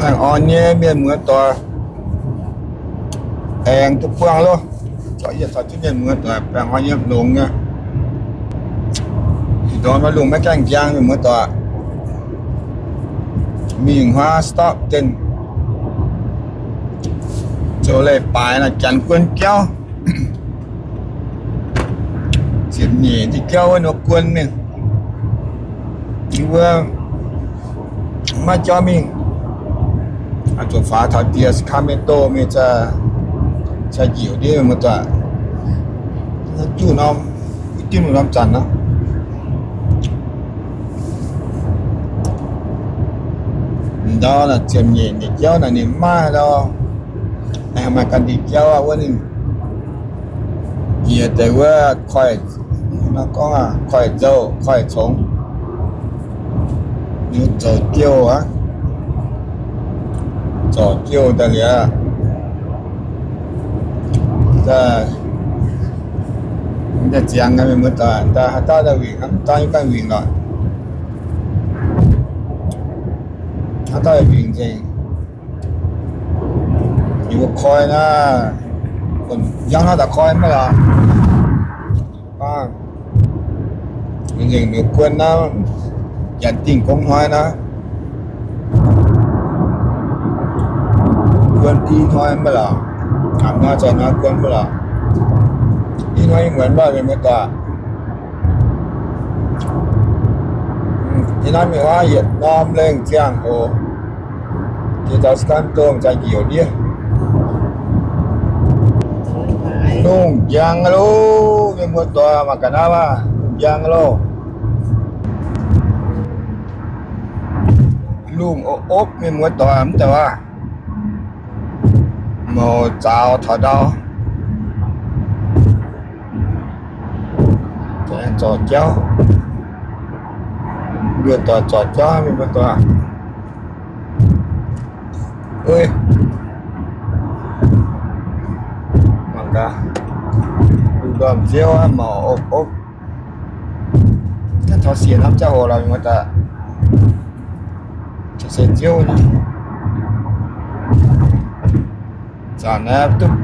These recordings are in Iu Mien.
Baengh orn nyei mienh muoz doic, aengx duqv buangh loh. Corc yie caux jienv mienh muoz doic baengh orn nyei longx nyei. Ih ndorm lungh maiv gaengh njang, mienh muoz doic. Mingh huaav Stockton, zoux leiz-baaix naaic, janx guon jauv. Ziepc nyeic diuh jauv wuov nor guon mingh. Yie mbuo maiv jauv mingh. Zuqc faaux taux diex Sacramento mingh, cai njiec ndiev mienh muoz doic. Juqv norm, juqv norm zanc nor. Ndau naaic ziepc nyeic diuh jauv naaic ninh maiv ndau, maaih ganh diuh jauv wuov ninh, jiex deix wuov koiv, gorngv koiv-nzou, koiv-congx, ninh zoux jouh aqv, zoux jouh daaih liuz, daaih ziangx mienh muoz doic, daaih haaix dauh daaih wingc, haaix dauh yie ganh wingc lorqc. Haaix dauh wingc nzengc, yie mbuo koi naaiv, njang hnoi daaih koi maiv lorqc. Nzengc miuc guon naaiv, janx dingh gong hnoi naaiv, guon i hnoi maiv lorqc. Hnoi zanc hnoi guon maiv lorqc. I hnoi muonz maiv mienh muoz doic. Ih hnoi mingh huaav yietc norm lengh ziangh hoc, jiex taux Sacramento cai njiec ndiev. Lungh njang loh, mienh muoz doic, mangc gaax naaiv maah, lungh njang loh. Lungh opv opv, mienh muoz doic, mv deix waac, mouc zaaux taux ndau. Zorc jauv, mbuo doic zorc jauv, mienh muoz doic. Mangc gaax, lungh ndorm nziouv mouc opv opv. Taux siec norm ziangh hoc lorqc, mienh muoz doic. Taux siec nziouv nyei. Zanc naaiv duqv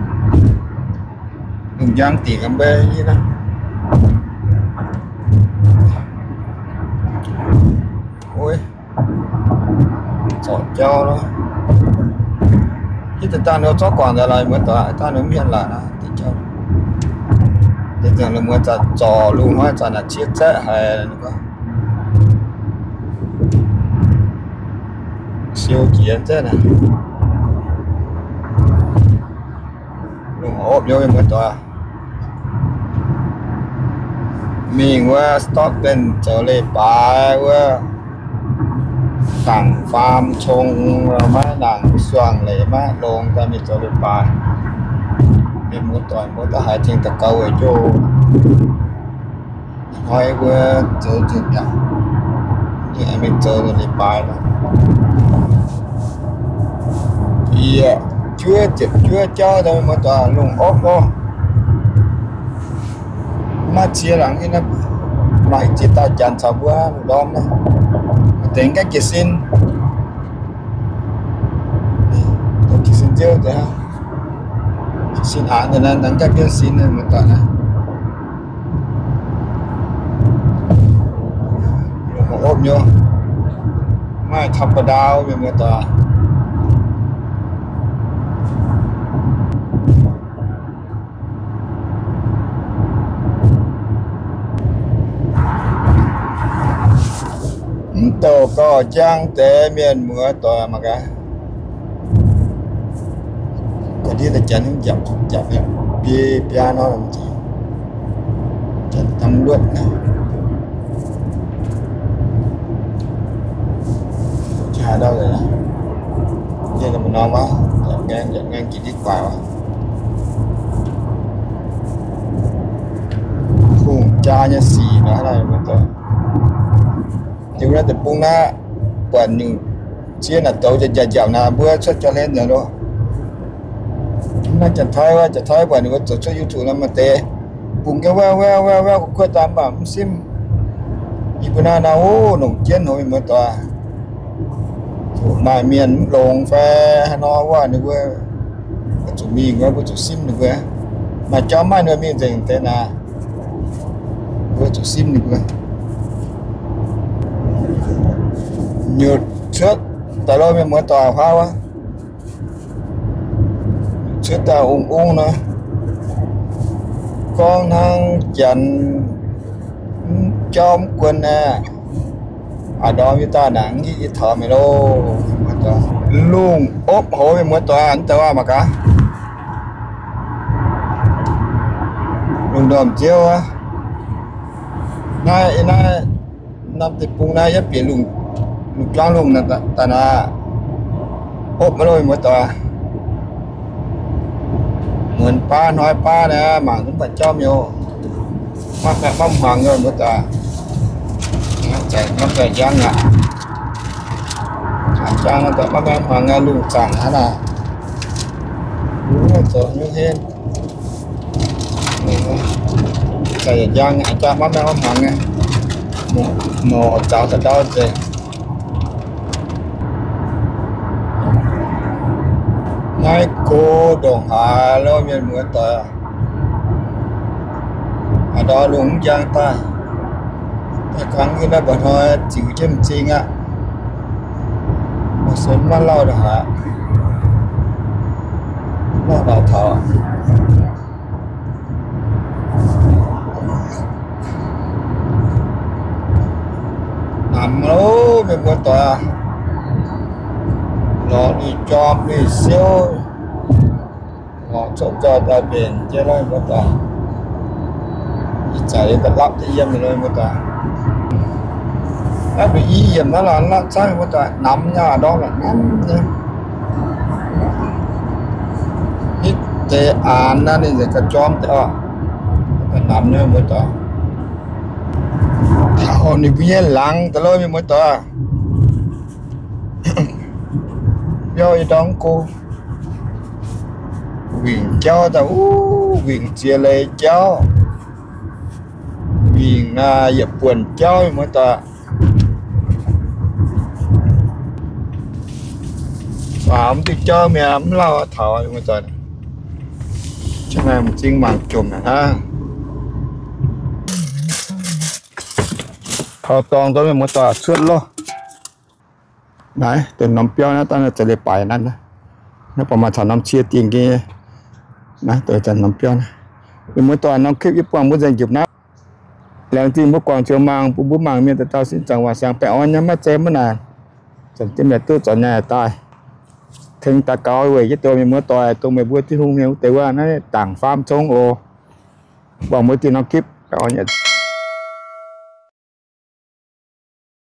lungh njang dingc ga'mbei nyei naaiv. Zorc jauv loh. Hitv daaih dangh ninh zorqv guangc daaih lorqc, mienh muoz doic, dangh ninh mv hietv laaix naaiv deix jauv. Deix ziangh ninh mbuo zanc zorc lungh hnoi zanc naaic ciev zaeqv haic. Siou jiex zaeqv naaic. Lungh opv nyei, mienh muoz doic. Mingh wuov Stockton zoux leiz-baaix wuov, nangc faam cong maiv nangc suangx leiz maiv longx daaih mingh zoux leiz-baaix. Mienh muoz doic mbuo da'haiz tengx daux gaux weic njoh. Hnoi mbuo zoux nzunc yaac mingh zoux leiz-baaix lorqc. Yie juov ziepc juov jauv daaih mienh muoz doic, lungh opv loh. Maiv cie laangz, maaih ziex dauh janx caux mbuo lungh ndorm naaiv, deix gaengh jiez sin. Jiez sin nziouv deix, jiez sin aqc deix naaiv, gaengh jiez sin mienh muoz doic naaiv. Opv nyei, maaih ธรรมดา mienh muoz doic. Mv douc gauh jang deix mienh muoz doic mangc gaax. Ga'ndiev daaih janx japc japc biei biaa nor, janx dangh luotv naaiv. Jaa ndau, yie mbuo norm aqv, yapc ngaeng yapc ngaeng jiex ndiev guaax aqv. Hungh jaa nyei sic nor, dongh naaiv deic-bung naaiv, buatc nyungc ziex naaic douz njaaux njaaux naaic, mbuo cuotv jauv-hlen nzengc loh. Naaiv Janx-Taiv wuov, Janx-Taiv buatc ninh mbuo zoux cuotv YouTube nor, maaih deix bungx jienv wuov wuov wuov wuov kuv kuotv daaih mv baac mv simv. Yie mbuo naaiv nor, o, longc jienv hov mienh muoz doic. Maaih mienh mv longx fai haaix nor wuov, ninh mbuo zuqc mingh wuov, mbuo zuqc simv ninh mbuo. Maaih jauv maaih ninh mbuo mingh nzengc deix naaic, mbuo zuqc simv ninh mbuo. Nyutc cuotv daaih lo mienh muoz-doic, huaav wuov, cuotv daaih ong-ong nor, gorngv hnangv janx mv jauv mv guon aqv. A'ndorm yie daaih naaic, yie taux mi'aqv loh. Lungh opv hoz mienh muoz-doic, mv deix waac mangc gaax. Lungh ndorm nziouv aqv. Naaiv, naaiv norm deic-bung naaiv yietv bieqc lungh, lungh juangv lungh daaih naaic, opv maiv loh mienh muoz-doic. Muonz baav hnoi baav naaiv mangc mv baac jauv mi'aqv. Maiv hmuangx mienh muoz-doic. Maiv zeiz njang aqv. Njang maiv hmuangx, lungh zaangc hnangv naaic. Zoux nyungc henv. Zaic njang aqv, jaa maiv hmuangx aqv. Mouc zaux daaih ndau nzengc. Naaiv go ndongc haaix lo mienh muoz-doic. A'ndorm lungh mv njang daaih, daaih kangv nyei naaiv mba'hnoi ziux jienv m'zing aqv. Maiv sen maiv lauh ndongc haaix, lauh ndongc taux. Namx loh mienh muoz-doic, lorz lui jorm lui siouv, lorz cong nzoih daaih mbenc jienv loh mienh muoz-doic. Ih zanc yie daaih lapv jienv yiem loh mienh muoz-doic. Naaiv mbuo i yiemc naaiv lorz lapv camv mienh muoz-doic, namx nyei ndorm la'namv nyei. Hitv deix aanx naaiv ninh nzengc ga'jorm deix oc. Namx nyei mienh muoz-doic. Taux ninh mbuo nyei laangz daaih loh mienh muoz-doic. Biauv yie ndorm go. Wingc jauv daaih, uv, wingc ziex leiz jauv. Wingc naaiv yietc buonc jauv mienh muoz-doic. Waac mv diuh jauv mi'aqv, mv lauh taux mienh muoz-doic. Hnangv naaiv m'zing mangc jomc aqv. Taux dorngx nzou mienh muoz-doic cuotv loh. Naaiv deix norm biauv naaiv dangh za'gengh leiz-baaix naaiv, naaiv baac maaih caux norm cie dingh geh. Naaiv deix norm biauv naaiv. Mienh muoz-doic, norm clip yie buangh mbuo nzengc njiepc naaiv. Laengz zingh mbuo guangc ziouc mangc, bun mbuo mangc mienh dauh dauh sin zaangc waac siangx baengh orn nyei, maiv zeiz mv naaic. Zanc dien meih duqv zorc nyaah daaih, tengx daux gaux weic jienv dongh mienh muoz-doic, dongh meih mbuo Tin-Hungh mienh wuov deix wuov naaiv dangc faam cong oc. Buangh mbuo diuh norm clip baengh orn nyei.